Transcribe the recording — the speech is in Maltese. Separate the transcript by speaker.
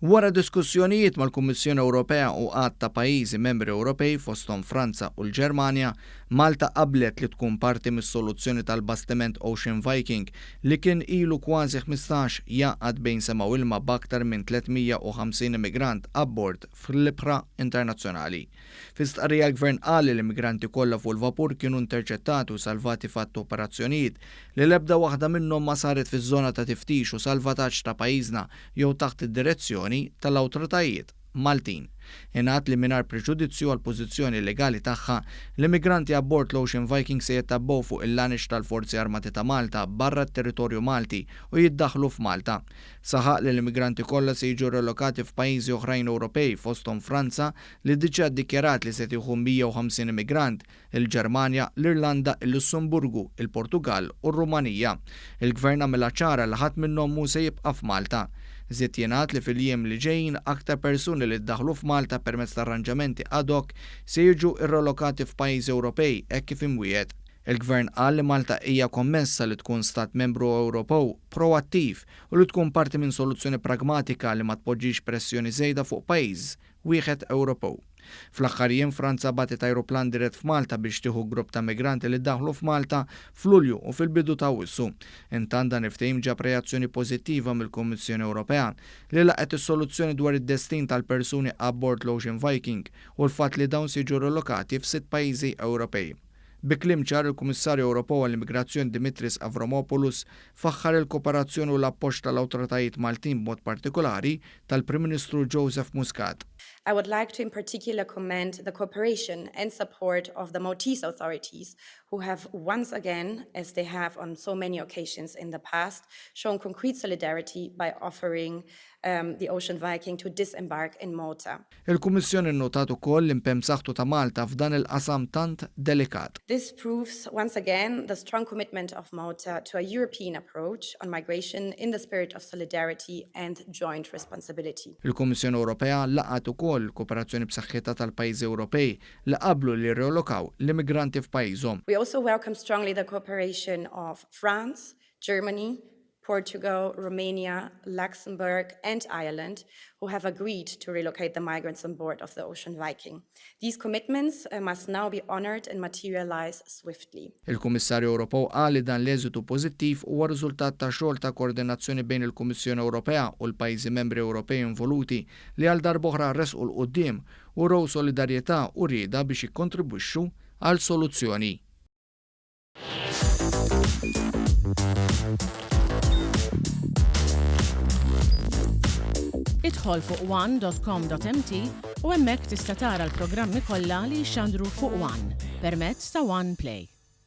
Speaker 1: Wara diskussjonijiet mal-Kummissjoni Ewropea u għadd ta' pajjiżi membri Ewropej fosthom Franza u l-Ġermanja, Malta qablet li tkun parti mis-soluzzjoni tal-bastiment Ocean Viking li kien ilu kważi 15 jgħaqqad bejn sema u ilma b'aktar minn 350 immigrant abbord fl-ibħra internazzjonali. Fi stqarrija l-Gvern qal li l-immigranti kollha fuq il-vapur kienu interċettati u salvati f'għadd ta' operazzjonijiet li l-ebda waħda minnhom ma saret fiż-żona ta' tiftix u salvataġġ ta' pajjiżna jew taħt id-direzzjoni tal-awtritajiet Maltin. Ingħad li mingħajr preġudizzju għall-pożizzjoni legali tagħha, l-immigranti abbord l-Ocean Viking se jitgħabbew fuq il-laneċ tal-Forzi Armati ta' Malta barra t-territorju Malti u jiddaħħlu f'Malta. Saħaq li l-immigranti kollha se jiġu relokati f'pajjiżi oħrajn Ewropej fosthom Franza li diġà ddikjarat li se tieħu 150 immigrant, il-Ġermanja, l-Irlanda, il-Lussemburgu, il-Portugall u r-Rumanija. Il-Gvern għamilha ċara li ħadd minnhom mhu se jibqa' f'Malta. Żied jingħad li fil-jiem li ġejjin aktar persuni li ddaħħlu f'Malta permezz ta' arranġamenti ad hoc se jiġu rrelokati f'pajjiżi Ewropej hekk kif imwiegħed. Il-Gvern qal li Malta hija kommessa li tkun stat membru Ewropew proattiv u li tkun parti minn soluzzjoni pragmatika li ma tpoġġix pressjoni żejda fuq pajjiż wieħed Ewropew. Fl-aħħar jiem Franza bagħtet ajruplan dirett f'Malta biex tieħu grupp ta' migranti li daħlu f'Malta f'Lulju u fil-bidu ta' Awwissu. Intant dan il-ftehim ġab reazzjoni pożittiva mill-Kummissjoni Ewropea li laqgħet is-soluzzjoni dwar id-destin tal-persuni abbord l-Ocean Viking u l-fatt li dawn se jiġu rilokati f'sitt pajjiżi Ewropej. Bi kliem ċar il-Kummissarju Ewropew għall-Immigrazzjoni Dimitris Avramopoulos faħħar il-kooperazzjoni u l-appoġġ tal-awtoritajiet Maltin b'mod partikolari tal-Prim Ministru Joseph Muscat.
Speaker 2: I would like to in particular commend the cooperation and support of the Maltese authorities who have once again, as they have on so many occasions in the past, shown concrete solidarity by offering the Ocean Viking to disembark in Malta.
Speaker 1: Il-Kummissjoni nnotat ukoll l-impenn b'saħħtu ta' Malta f'dan il-qasam tant delikat.
Speaker 2: This proves once again the strong commitment of Malta to a European approach on migration in the spirit of solidarity and joint responsibility.
Speaker 1: Il-Kummissjoni Ewropea laqgħet ukoll il-kooperazzjoni b'saħħitha tal-pajjiżi Ewropej li qablu li jirriolokaw l-immigranti f'pajjiżhom.
Speaker 2: We also welcome strongly the cooperation of France, Germany, Portugal, Romania, Luxembourg and Ireland, who have agreed to relocate the migrants on board of the Ocean Viking. These commitments uh, must now be honored and materialize swiftly.
Speaker 1: Il-Kummissarju Ewropew qal li dan l-eżitu pożittiv huwa riżultat ta' xogħol ta' koordinazzjoni bejn il-Kummissjoni Ewropea u l-pajjiżi membri Ewropej involuti li għal darb'oħra resqu 'l quddiem u wrew solidarjetà u rieda biex jikkontribwixxu għal soluzzjoni.
Speaker 3: Idħol fuq one.com.mt u hemmhekk tista' tara l-programmi kollha li jixxandru fuq One permezz ta' One Play.